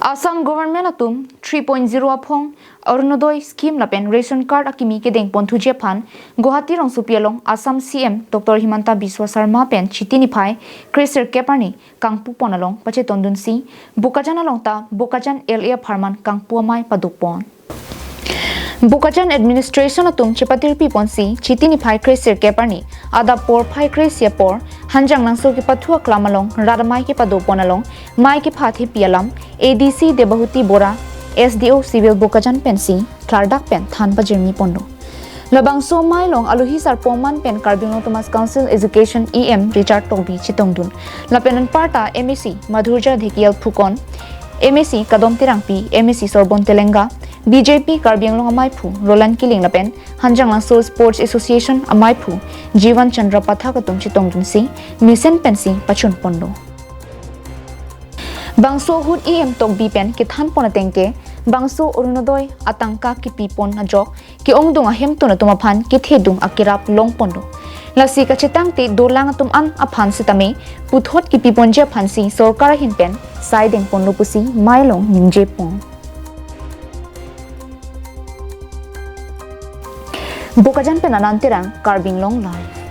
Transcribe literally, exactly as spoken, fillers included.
Assam government atum three point zero aphong Orunodoi scheme lapen ration card akimi kedeng ponthuji aphan Guwahati rongsopi along Assam C M Doctor Himanta Biswa Sarma pen Chiti niphai kre sirkep arni kangpu pon along pachetongdunsi Bokajan along ta Bokajan L A apharman kangpu amei padopon. Bokajan administration atum chepatirpi ponsi Chiti niphai kre sirkep arni adap porphai kre isi apor Hanjanglangso kepathu aklam along rat amei kepadopon along mei kepha thepi alam A D C Debahuti Bora, S D O Civil Bokajan pensi klardak pen than pajirmi ponlo. Labangso amei along alohi sarpo aman pen Karbi Anglong Autonomous Council Education E M Richard Tokbi chetongdun. Lapen anparta M A C Madhurjya Dhekial Phukon, M A C Kadom Terangpi, M A C Sorbon Telenga, B J P Karbi Anglong ameiphu Roland Killing lapen Hanjanglangso Sports Association ameiphu Jivan Chandra Pathak atum chetongdunsi mesen pensi pachun ponlo. Bangso ahut E M Tokbi pen kethan pon ateng ke bangso Orunodoi atangka kipi pon ajok ke-ongdung ahemtun atum aphan kethedung akerap long ponlo. Lasi kachetangte dolang atum an aphan sitame puthot kipi ponji aphansi sorkar ahin pen sai deng ponlo pusi mei along ningje pon. Bokajan pen Anand Terang, Karbi Anglong Live.